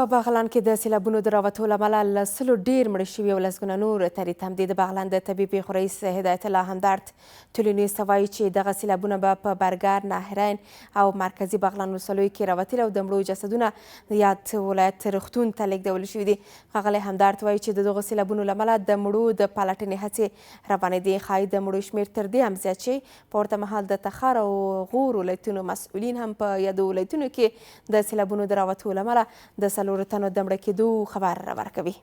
په بغلان کې د سیلابونو د راوتو له امله له سلو ډېر مړه شوي او لسګونه نور تري تم دي. د بغلان د طبي پېښو رئیس هدایت الله همدرد طلوع نیوز ته وایي چې دغه سیلابونه به په برګر، نهرین او مرکزي بغلان ولسوالیو کې راوتلي او د مړو جسدونه د یاد ولایت روغتون ته لېږدول شوي دي. ښاغلی همدرد وایي چې د دغو سیلابونو له امله د مړو د پلټنې هڅې روانې دي، ښایي د مړو شمېر تر دې هم زیات شي. په ورته مهال د تخار او غور ولایتونو مسؤلین هم په یادو ولایتونو کې د سیلابونو د راوتو له امله د څلورو تنو د مړه کېدو خبر ورکوي.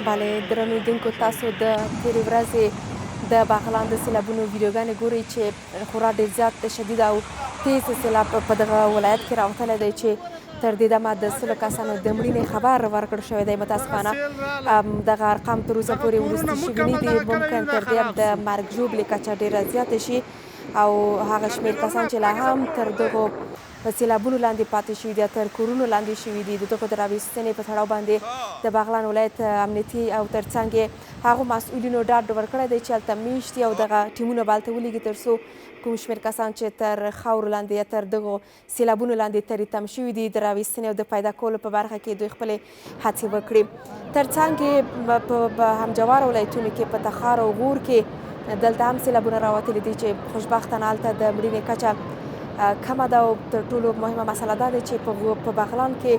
بله درنو لیدونکو، تاسو د تېرې ورځې د بغلان د سیلابونو ویډیوګانې ګورئ چې خورا ډېر زیات شدید او تیز سیلاب په دغه ولایت کې راوتلی دی چې تر دې دمه د سلو کسانو د مړینې خبر ورکړ شوی دی. متاسفانه دغه ارقام تر اوسه پورې وروستي شوي نه دي، ممکن تر دې هم د مرګ ژوبلې کچه ډېره زیاته شي او هغه شمېر کسان چې لا هم تر دغو سیلابونو لاندې پاتې شوي دي، تر کورونو لاندې شوي دي، د دغو د راویستنې په تړاو باندې د بغلان ولایت امنیتي او ترڅنګ یې هغو مسؤلینو ډاډ ورکړی دی چې هلته میشت دي او دغه ټیمونه به هلته ولیږي تر څو کوم شمېر کسان چې تر خاورو لاندې یا تر دغو سیلابونو لاندې تري تم شوي دي د راویستنې او د پیدا کولو په برخه کې دوی خپلې هڅې وکړي. ترڅنګ یې په همجوار ولایتونو کې په تخار او غور کې دلته هم سیلابونه راوتلي دي چې خوشبختانه هلته د مړینې کچه کمه ده او تر ټولو مهمه مسله دا ده چې په بغلان کې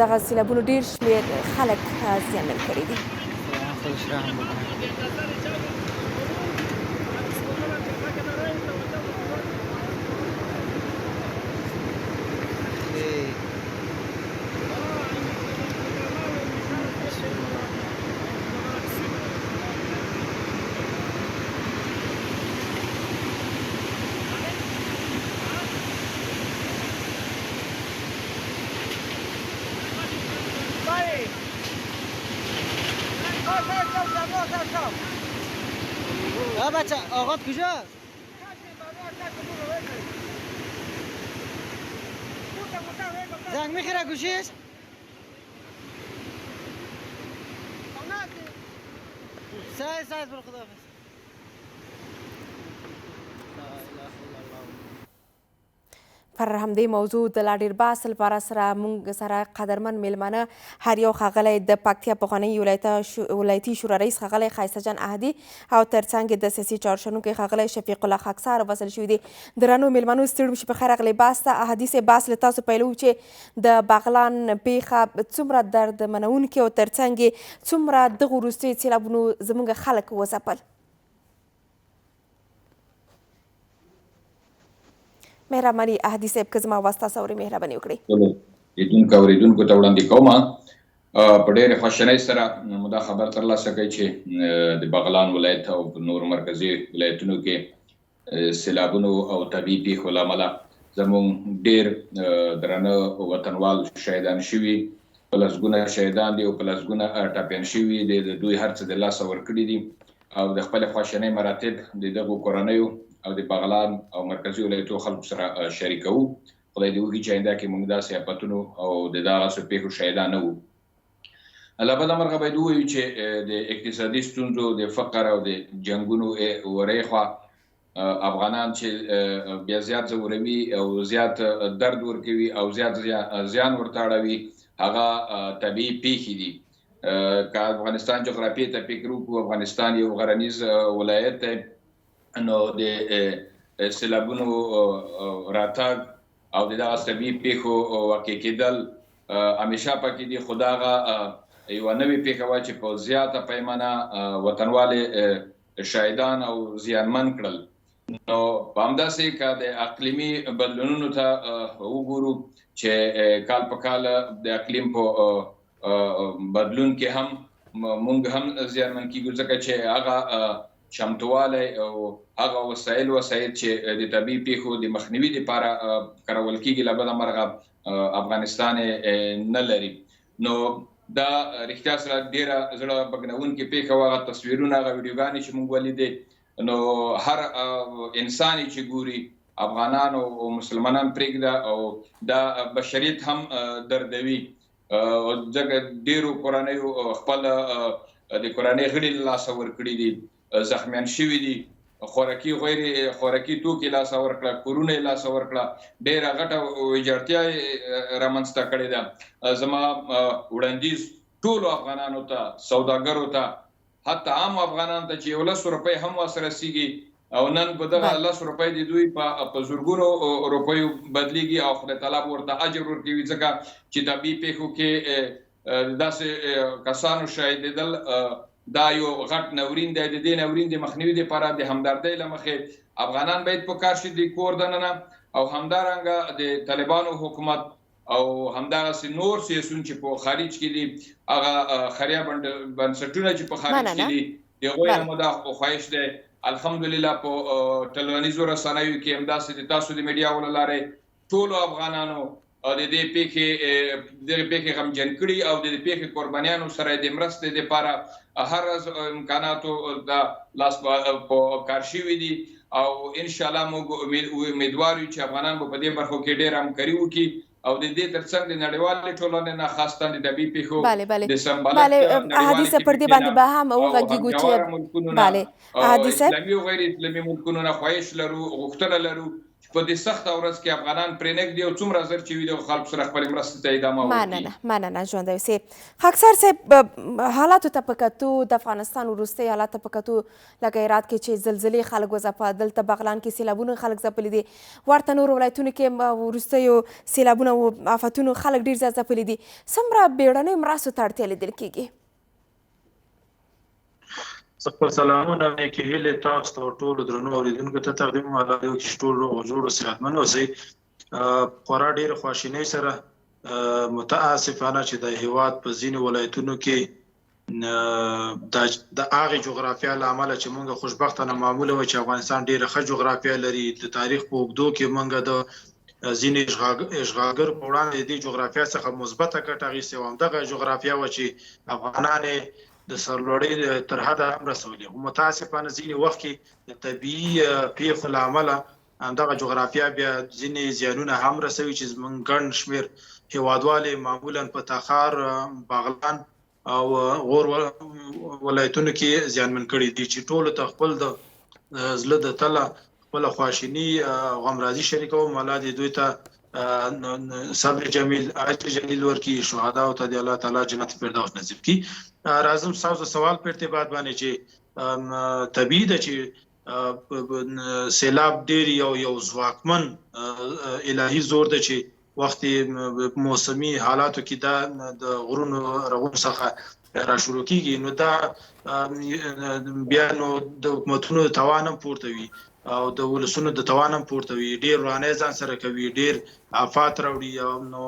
دغه سیلابونو ډیر شمېر خلک زیانمن کړي دي. بچه آقات کجاست؟ زنگ میخوره گوشیش؟ سعی سعی بر خدا. پر همدې موضوع د لا ډېر بحث لپاره سره مونږ سره قدرمن میلمانه هر یو ښاغلی د پکتیا پخوانی ولایتي شورا رئیس ښاغلی ښایسته جان احدي او ترڅنګ د سیاسي چارو شنونکی ښاغلی شفیق الله خاکسار وصل شوي دي. درنو میلمنو، ستړي مشي، په خیر راغلئ بحث ته. احدي صاحب، بحث له تاسو پیلوو چې د بغلان پیښه څومره درد منونکې او ترڅنګ څومره دغو وروستیو سیلابونو زموږ خلک وځپل. مهرباني احدي صاحب، که زما آواز تاسو اورئ مهرباني وکړئ. لیدونکو اورېدونکو ته وړاندې کوم. په ډېرې خواشینۍ سره مو دا خبر ترلاسه کړ چې د بغلان ولایت او په نورو مرکزي ولایتونو کې سیلابونو او طبیعي پیښو له امله زموږ ډېر درانه وطنوال شهیدان شوي، په لسګونه شهیدان دي او په لسګونه ټپیان شوي دي، د دوی هر څه د لاسه ورکړي دي او د خپلې خواشینۍ مراتب د دغو کورنیو او د بغلان او مرکزي ولایتو خلکو سره شریکوو. خدای دې وکړي چې آینده کې موږ داسې افتونو او د دغسې پیښو شاهدان نه وو. له بده مرغه باید ووایو چې د اقتصادي ستونزو، د فقر او د جنګونو ورېخوا افغانان چې بیا زیات ځوروي او زیات درد ورکوي او زیات زیان ورته اړوي، هغه طبیعي پیښې دي. که افغانستان جغرافیې ته فکر وکړو، افغانستان یو غرنیز ولایت دی، نو د سیلابونو راتګ او د دغه طبیعي پیښو واقع کېدل همیشه پکې دي. خو دغه یوه نوې پیښه وه چې په زیاته پیمانه وطنوال شاهدان او زیانمن کړل. نو په همداسې که د اقلیمي بدلونونو ته وګورو چې کال په کال د اقلیم په بدلون کې هم مونږ هم زیانمن کیږو، ځکه چې هغه چمتووالی او هغه وسایل وسایط چې د طبیعي پیښو د مخنیوي لپاره کارول کیږي، له بده مرغه افغانستان نه لري. نو دا رښتیا سره ډیره زړه بګنونکې پیښه وه. هغه تصویرونه، هغه ویډیوګانې چې موږ ولیدې، نو هر انسان چې ګوري، افغانان او مسلمانان پرېږده او دا بشریت هم دردوي، ځکه ډیرو کورنیو خپل د کورنۍ غړي له لاسه ورکړي دي، زخمیان شوي دي، خوراکي غیر خوراکي توکي لاسه ورکړه، کورونه یې لاسه ورکړه، ډیره غټه ویجاړتیا یې رامنځته کړې ده. زما وړاندیز ټولو افغانانو ته، سوداګرو ته، حتی عام افغانانو ته چې یو لس روپۍ هم ورسره رسیږي او نن په دغه 10 روپۍ د دوی په زرګونو روپیو بدلیږي او خدای تعالی به ورته اجر ورکوي، ځکه چې طبیعي پیښو کې داسې کسانو شاهدېدل دا یو غټ ناورین دی. د دې ناورین د مخنیوي لپاره د همدردۍ له مخې افغانان باید په کار شي د کور دننه، او همدارنګه د طالبانو حکومت او همدغسې نور سیاسیون چې په خارج کې دي، هغه خیریه بنسټونه چې په خارج کې دي، د هغوی هم دا خواهش دی. الحمدلله په ټولنیزو رسنیو کې همداسې د تاسو د میډیاو له لارې ټولو افغانانو د دې پیښې دغې پیښې غمجن کړي او د دې پیښې قربانیانو سره د مرستې لپاره هر راز امکاناتو ته لاس په کار شوي دي، او ان شاء الله موږ امیدوار یو چې افغانان به په دې برخو کې ډېره همکاري وکړي، او د دې ترڅنګ د نړیوالې ټولنې نه، خاصتا د طبیعي پیښو د سمبالښت احادي صاحب، پر دې باندې به هم وغږیږو چې بله احادي صاحب، اسلامي او غیر اسلامي ملکونو نه خواهش لرو، غوښتنه لرو چې په دې سخته ورځ کې افغانان پرې نه ږدي او څومره زر چې وي دغو خلکو سره خپلې مرستې ته ادامه ورکړي. مننه، مننه، ژوندی اوسې. خاکسار صاحب، حالاتو ته په کتو، د افغانستان وروستي حالات ته په کتو، لکه هرات کې چې زلزلې خلک وځپه، دلته بغلان کې سیلابونو خلک ځپلي دي، ورته نورو ولایتونو کې وروستیو سیلابونو او آفتونو خلک ډېر زیات ځپلي دي، څومره بیړنیو مرستو ته اړتیا لیدل کیږي؟ زه خپل سلامونه او نیکې هیلې تاسو ته او ټولو درنو اورېدونکو ته تقدیموم. الله دې وکړي چې ټول روغ او جوړ او صحتمند اوسئ. خورا ډېره خواشینۍ سره متاسفانه چې د هیواد په ځینو ولایتونو کې د هغې جغرافیا له امله چې موږ خوشبختانه معموله وه چې افغانستان ډېره ښه جغرافیا لري، د تاریخ په اوږدو کې موږ د ځینې اشغالګر په وړاندې د دې جغرافیا څخه مثبته ګټه اخیستې او همدغه جغرافیا وه چې افغانان یې د سرلوړۍ تر حده هم رسولي، خو متاسفانه ځینې وخت کې د طبیعي پیښو له امله همدغه جغرافیا بیا ځینې زیانونه هم رسوي چې زموږ ګڼ شمېر هیوادوال یې معمولا په تخار، بغلان او غور ولایتونو کې زیانمن کړي دي، چې ټولو ته خپل د زړه د تله خپله خواشیني او غمرازي شریکوم. الله دې دوی ته صبر جمیل، اجر جلیل ورکړي، شهداو ته دې الله تعالی جنت فردوس نصیب کړي. راځم ستاسو سوال په ارتباط باندې چې طبیعي ده چې سیلاب ډیر یو ځواکمن الهي زور ده چې وخت موسمي حالاتو کې دا د غرونو رغونو څخه را شروع کیږي، نو دا بیا نو د حکومتونو د توان هم پورته وي او د ولسونو د توان هم پورته وي، ډیر ورانی ځان سره کوي، ډیر آفات راوړي. نو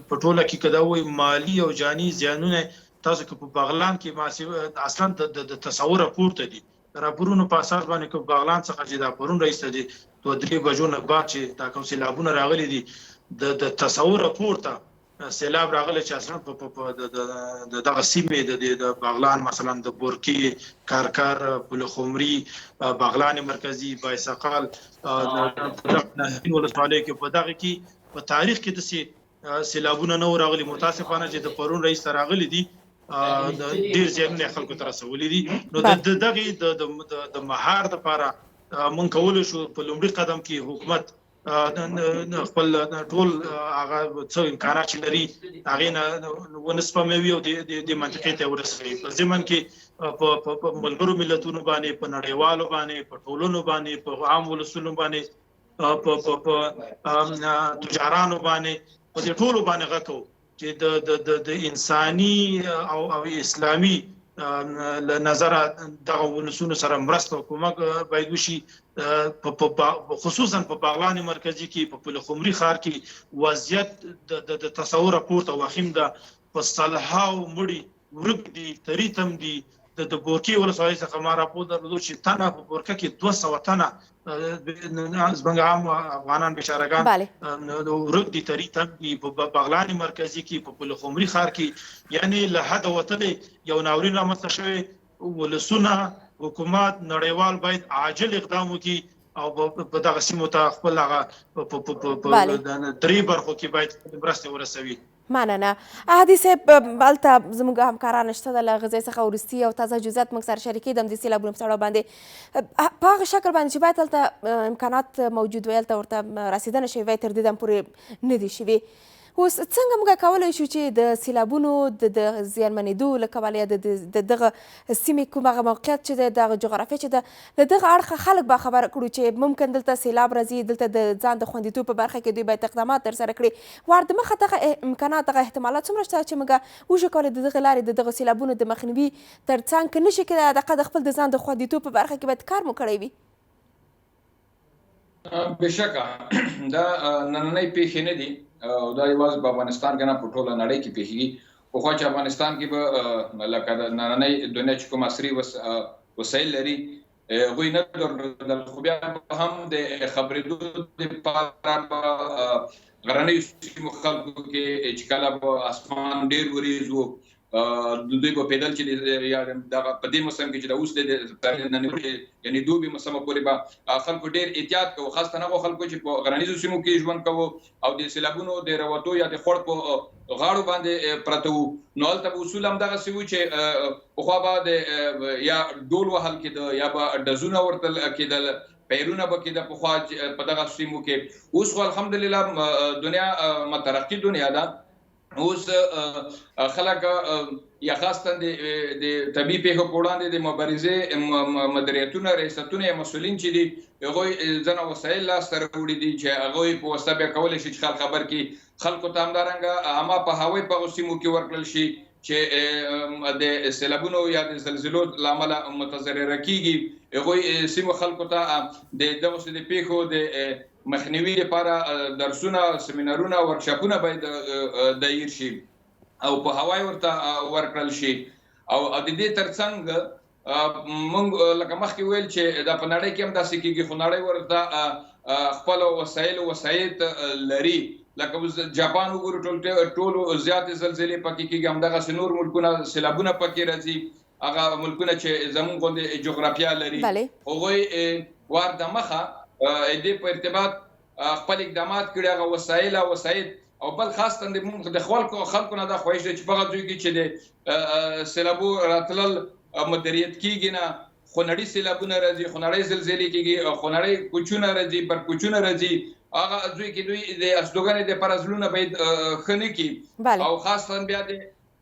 په ټوله کې که دا وایي مالي او جاني زیانونه تاسو که په بغلان کې اصلا د تصوره پورته دي. د راپورونو په اساس باندې که بغلان څخه چې دا پرون راهیسته دي 2-3 بجو نه بعد چې دا کوم سیلابونه راغلي دي، د تصوره پورته سیلاب راغلی چې اصلا د دغه سیمې د بغلان مثلا د بورکې، کارکر، پلخمري، بغلان مرکزي، بایسقال، نهرین ولسوالۍ کې په دغه کې په تاریخ کې داسې سیلابونه نه وو راغلي. متاسفانه چې د پرون رئیس ته راغلي دي، ډیر زیانونه خلکو ته رسولي دي. نو د دغې د مهار لپاره مونږ کولی شو په لومړي قدم کې حکومت خپل ټول هغه څه امکانات چې لري هغې نه ونه سپموي او دې منطقې ته ورسوي. په ضمن کې په ملګرو ملتونو باندې، په نړیوالو باندې، په ټولنو باندې، په عام ولسونو باندې، په تجارانو باندې، په دې ټولو باندې غږ کوو چې د انساني او اسلامي له نظره دغه ولسونو سره مرسته او کومک باید وشي. خصوصا په بغلان مرکزي کې، په پلخمري ښار کې وضعیت د تصوره پورته وخیم ده. په سلهاو مړي ورک دي، تریتم دي، د د بورکې ولسوالۍ څخه ما راپور درلودو چې تنه په بورکه کې 200 تنه زمونږ عام افغانان بیچارهګان ورک دي، تری تم دي، په بغلان مرکزي کې، په پلخمري ښار کې، یعنی له حده وتلی یو ناورین رامنځته شوی. ولسونه، حکومت، نړیوال باید عاجل اقدام وکړي او په دغه سیمو ته خپل هغه په درې برخو کې باید مرستې ورسوي. مننه احدي صاحب. هلته زموږ همکاران شته ده، له هغه ځای څخه وروستي او تازه جزئیات موږ سره شریکوي. د همدې سیلابونو په تړاو باندې په هغه شکل باندې چې باید هلته امکانات موجود وای، هلته ورته رسېدنه شوې وای، تر دې دم پورې نه دي شوي. اوس څنګه موږ کولی شو چې د سیلابونو د زیانمنېدو له کبله یا د دغه سیمې کوم هغه موقعیت چې دی، دغه جغرافیه چې ده، له دغه اړخه خلک باخبره کړو چې ممکن دلته سیلاب راځي، دلته د ځان د خوندیتوب په برخه کې دوی باید اقدامات ترسره کړي؟ وار د مخه دغه امکانات، دغه احتمالات څومره شته چې موږ وشو کولی د دغه لارې د دغه سیلابونو د مخنیوي ترڅنګ، که نشي کېدای، حداقل د خپل د ځان د خوندیتوب په برخه کې باید کار مو کړی وي؟ بېشکه دا نننۍ پیښې نه دي او دا یوازې په افغانستان کې نه، په ټوله نړۍ کې پیښیږي. پخوا چې افغانستان کې به لکه د نننۍ دنیا چې کوم عصري وسایل لري، هغوی نه درلودل، خو بیا هم د خبرېدو لپاره به غرنیو سیمو خلکو کې چې کله به اسمان ډېر وریځ وو، دوی به پیدل چې یا دغه په دې موسم کې چې د اوس د یعنی دوبي موسم پورې به خلکو ډېر احتیاط کوو، خاصتا هغو خلکو چې په غرنیزو سیمو کې ژوند کوو او د سیلابونو د راوتو یا د خوړ په غاړو باندې پراته وو. نو هلته به اصول هم دغسې وو چې پخوا به د یا ډول وهل کېده یا به ډزونه ورته کېدل، پیرونه به کېده پخوا په دغه سیمو کې. اوس خو الحمدلله دنیا مترقي دنیا ده. اوس خلک یا خاصتا د طبیعي پیښو په وړاندې د مبارزې مدیریتونه، ریاستونه یا مسؤلین چې دي، هغوی ځینې وسایل لاسته راوړي دي چې هغوی په واسطه بیا کولی شي چې خلک خبر کړي. خلکو ته همدارنګه عامه پوهاوی په هغو سیمو کې ورکړل شي چې د سیلابونو یا د زلزلو له امله متضرره کیږي، هغوی سیمو خلکو ته د دغسې د پیښو د مخنیوي لپاره درسونه، سیمینارونه، ورکشاپونه باید دایر شي او په هوای ورته ورکړل شي. او د دې ترڅنګ مونږ لکه مخکې ویل چې دا په نړۍ کې هم داسې کیږي، خو نړۍ ورته خپل وسایل او وسایط لري. لکه اوس جاپان وګورو، ټولو زیاتې زلزلې پکې کیږي، همدغسې نور ملکونه سیلابونه پکې راځي، هغه ملکونه چې زمونږ غوندې جغرافیا لري، هغوی وار دمخه دې په ارتباط خپل اقدامات کړي، هغه وسایل او وسایط. او بل خاصتا د مونږ د خلکو نه دا خواهش دی چې په هغه ځای کې چې د سیلابو راتلل مدیریت کیږي نه، خونړي سیلابونه راځي، خونړۍ زلزلې کیږي، خونړۍ کوچونه راځي، برکوچونه راځي، هغه ځای کې دوی د استوګنې دپاره زړونه باید ښه نه کړي. او خاصتا بیا د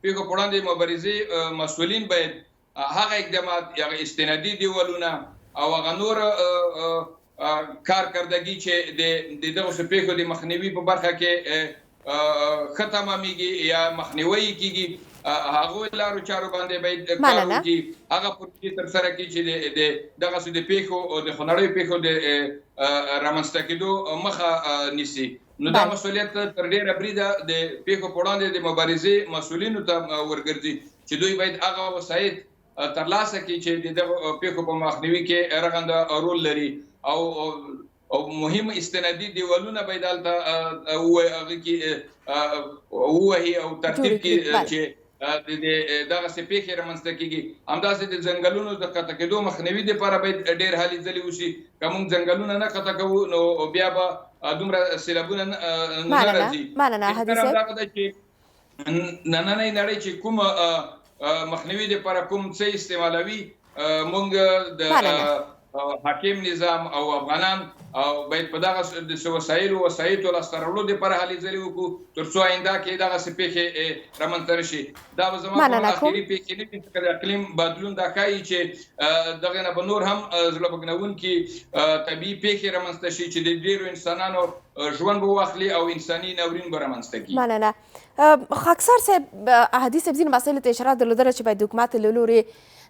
پیښو په وړاندې مبارزې مسؤلین باید هغه اقدامات، هغه استنادي دیوالونه او هغه نور کارکردګي چې د دغسې پیښو د مخنیوي په برخه کې ښه تمامېږي یا مخنیوی یې کېږي، هغو لارو چارو باندې باید کار وکړي، هغه پروژې ترسره کړي چې د دغسې د پیښو او د خونړیو پیښو د رامنځته کېدو مخه نیسي. نو دا مسؤلیت تر ډېره بریده د پیښو په وړاندې د مبارزې مسؤلینو ته ورګرځي چې دوی باید هغه وسایط ترلاسه کړي چې د دغو پیښو په مخنیوي کې رغنده رول لري، او مهم استنادي دیوالونه باید هلته هغه کې ووهي او ترتیب کړي چې دغسې پیښې رامنځته کېږي. همداسې د ځنګلونو د قطع کېدو مخنیوي دپاره باید ډېر هلې ځلې وشي. که موږ ځنګلونه نه قطع کوو نو بیا به دومره سیلابونه نه راځي. بهتره همدغه ده چې نننۍ نړۍ چې کوم مخنیوي دپاره کوم څه استعمالوي، موږ د حاکم نظام او افغانان او باید په دغه د وسایلو وسایطو لاسته راوړلو دپاره هلې ځلې وکړو تر څو آینده کې دغسې پیښې رامنځته نه شي. دا به زما په اخري پیښې نه وي، ځکه د اقلیم بدلون دا ښایي چې دغه نه به نور هم زړه بګنونکي طبیعي پیښې رامنځته شي چې د ډېرو انسانانو ژوند به واخلي او انساني ناورین به رامنځته کړي. مننه خاکسار صاحب. احدي صاحب ځینې مسایلو ته اشاره درلودله چې باید د حکومت له لوري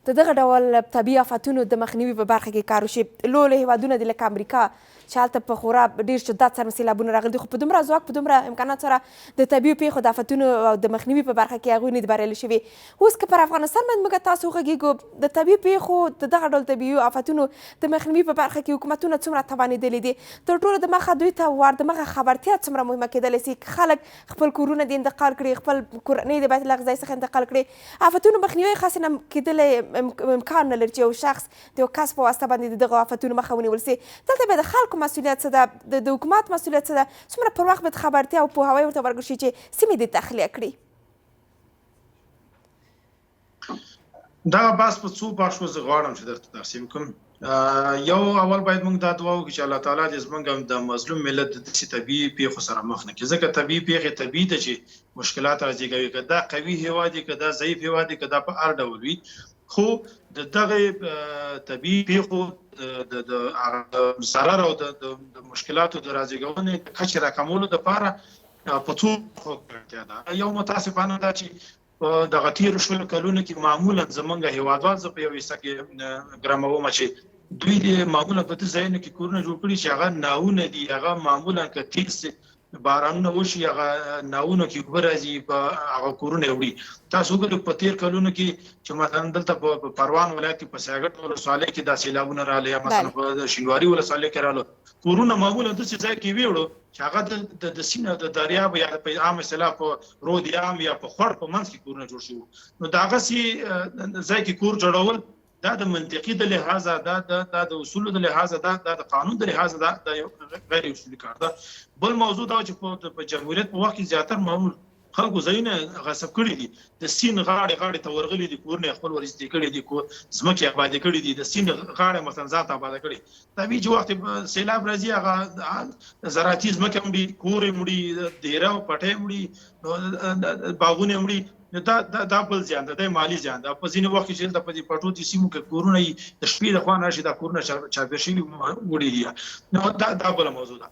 د دغه ډول طبیعي آفتونو د مخنیوي په برخه کې کار وشي. لوی لوی هېوادونه دي لکه امریکا چې هلته په خورا ډیر شدت سره سیلابونه راغلي دي، خو په دومره ځواک، په دومره امکانات سره د طبیعي پیښو د افتونو او د مخنیوي په برخه کې هغوی نه دي بریالي شوي. اوس که پر افغانستان باندې موږ تاسو وغږیږو، د طبیعي پیښو د دغه ډول طبیعي افتونو د مخنیوي په برخه کې حکومتونه څومره توانېدلي دي؟ تر ټولو د مخه دوی ته وار د مخه خبرتیا څومره مهمه کېدلی سي؟ خلک خپل کورونه دې انتقال کړي، خپل کورنۍ دې باید له هغه ځای څخه انتقال کړي. افتونو مخنیوی خاص نه کېدلی امکان نه لري چې یو شخص د یو کس په واسطه باندې د دغو افتونو مخه ونیول سي. دلته بیا د خلکو مسؤلیت څه ده، د حکومت مسؤلیت څه ده، څومره پر وخت باید خبرتیا او پوهاوی ورته ورکړل شي چې سیمې دې تخلیه کړي؟ دغه بحث په څو برخو زه غواړم چې درته تقسیم کړم. یو اول باید موږ دا دعا وکړو چې الله تعالی دې زموږ د مظلوم ملت د داسې طبیعي پیښو سره مخ نه کړي، ځکه طبیعي پیښې طبیعي ده چې مشکلات راځي، که دا قوي هیواد وي، که دا ضعیف هیواد وي، که دا په هر ډول وي، خو د دغه طبیعي پیښو د د ضرر او د مشکلاتو د راځيګونې د کچې راکمولو لپاره په څو برخو کې اړتیا ده. یو متاسفانه دا چې په دغه تیرو شلو کلونو کې معمولا زمونږ هیوادوال، زه په یو حصه کې ګرموم چې دوی دې معمولا په دې ځایونو کې کورونه جوړ کړي چې هغه ناوونه دي، هغه معمولا که تیز بارانونه وشي هغه ناوونو کې اوبه راځي، په هغه کورونه وړي. تاسو وګورئ په تیر کلونو کې چې مثلا دلته په پروان ولایت کې په سیاګټ ولسوالۍ کې دا سیلابونه راغلي، یا مثلا په شینواري ولسوالۍ کې راغلو، کورونه معمولا داسې ځای کې ویوړو چې هغه د سیند د دریاب یا په عام اصطلاح په رود یام یا په خوړ په منځ کې کورونه جوړ شوي. نو د هغسې ځای کې کور جوړول دا د منطقي د لحاظه، دا د اصولو د لحاظه، دا د قانون د لحاظه دا یو غیر اصولي کار ده. بل موضوع دا چې په جمهوریت په وخت کې زیاتر معمول خلکو ځایونه غصب کړي دي، د سیند غاړې غاړې ته ورغلي دي، کورونه خپل ورستي کړي دي، ځمکې آبادې کړي دي، د سیند غاړې مثلا ذات آباده کړي. طبیعي چې وخت سیلاب راځي هغه زراعتي ځمکه مړي، کور یې مړي، دیره او پټی مړي، باغونه یې مړي. نو دا دا بل زیان ده، دا مالي زیان ده. په ځینې وخت کې چې دلته په دې پټو دي سیمو کې کورونه یې د شپې له خوا نه راشي، دا کورونه چاپېر شوي وړي دي. نو دا بله موضوع ده.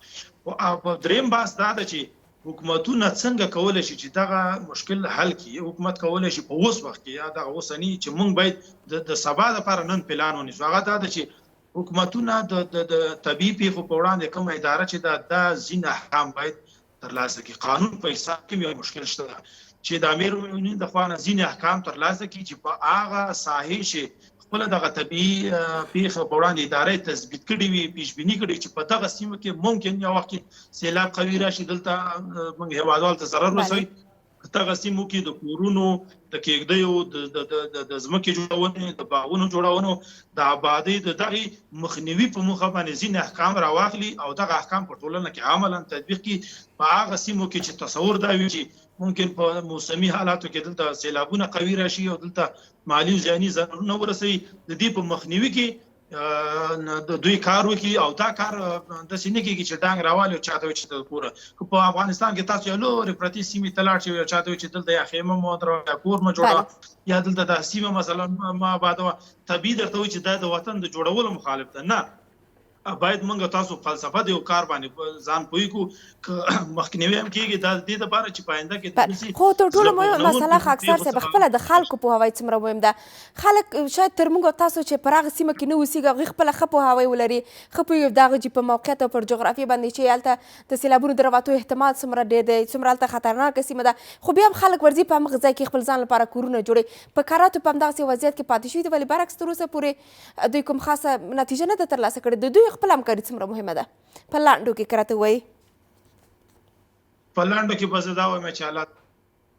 او دریم بحث دا ده چې حکومتونه څنګه کولی شي چې دغه مشکل حل کړي. حکومت کولی شي په اوس وخت کې یا دغه اوسني چې موږ باید د سبا لپاره نن پلان ونیسو، هغه دا ده چې حکومتونه د طبیعي پیښو په وړاندې کومه اداره چې دا ځینې احکام باید ترلاسه کړي. قانون په حساب کې یو مشکل شته ده چې د امیرالمؤمنین د خوا نه ځینې احکام ترلاسه کړي چې په هغه ساحې چې خپله دغه طبیعي پیښه په وړاندې اداره تثبیت کړي وي، پیشبیني کړي چې په دغه سیمه کې ممکن یو وخت کې سیلاب قوي راشي، دلته موږ هیوادوال ته ضرر ورسوي. دغه سیمو کې د کورونو، د کېږدیو، د ځمکې جوړونې، د باغونو جوړونو، د آبادۍ د دغې مخنیوي په موخه باندې ځینې احکام راواخلي او دغه احکام په ټولنه کې عملا تطبیق کړي. په هغه سیمو کې چې تصور دا وي چې ممکن په موسمي حالاتو کې دلته سیلابونه قوي راشي او دلته مالي او ځاني ضررونه ورسوي، د دې په مخنیوي کې د دوی کار وکړي. او دا کار داسې نه کېږي چې ډانګ راوالي او چاته وایي چې د کوره. که په افغانستان کې تاسو یو لورې پرتې سیمې ته لاړ شئ، یو چاته وایي چې دلته یا خیمه مو دروه یا کور مو جوړوه یا دلته دا سیمه مثلا ما آبادوه، طبیعي درته وایي چې دا د وطن د جوړولو مخالف ده. نه، باید موږ تاسو فلسفه د یو کار باندې ځان پوه کړو، که مخکنیوی هم کېږي دا د دې لپاره چې په آینده کې خو تر ټولو مهمه مسله خو اکثر صاحب خپله د خلکو پوهاوی څومره مهم ده. خلک شاید تر موږ او تاسو چې پر هغه سیمه کې نه اوسېږي هغوی خپله ښه پوهاوی ولري، ښه پوهېږي د هغه چې په موقعیت او پر جغرافیې باندې چې هلته د سیلابونو د رواتو احتمال څومره ډېر دی، څومره هلته خطرناکه سیمه ده، خو بیا هم خلک ورځي په همغه ځای کې خپل ځان لپاره کورونه جوړوي. په کراتو په همدغسې وضعیت کې پاتې شوي دي، ولې برعکس تر اوسه پورې دوی کوم خاصه نتیجه نه ده ترلاسه کړې. د دوی خپله همکاري څومره مهمه ده؟ په لنډو کې که راته ووایي. په لنډو کې به زه دا وایم چې الله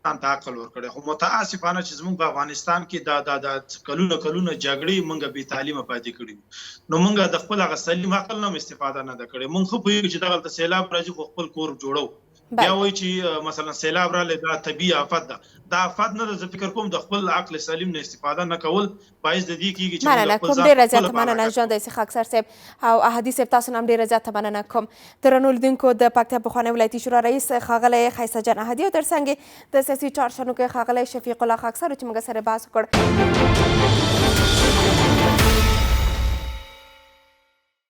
ځان ته عقل ورکړی، خو متاسفانه چې زموږ په افغانستان کې دا دا دا کلونه کلونه جګړې موږ بې تعلیمه پاتې کړي، نو موږ د خپل هغه سلیم عقل نه هم استفاده نه ده کړې. موږ ښه پوهېږو چې دغلته سیلاب راځي خو خپل کور جوړو. بیا وایي چې مثلا سیلاب راغلی دا طبیعي آفت ده، دا آفت نه ده. زه فکر کوم د خپل عقل سلیم نه استفاده نه کول باعث د دې کېږي چې مننه کوم، ډېره زیاته مننه ژوندی سي خاکسار صاحب او احدي صاحب، تاسو نه هم ډېره زیاته مننه کوم. درنو لیدونکو، د پکتیا پخوانی ولایتي شورا رئیس ښاغلی ښایسته جان احدي او تر څنګ د سیاسي چارو شنونکی ښاغلی شفیق الله خاکسار چې موږ سره بحث وکړ.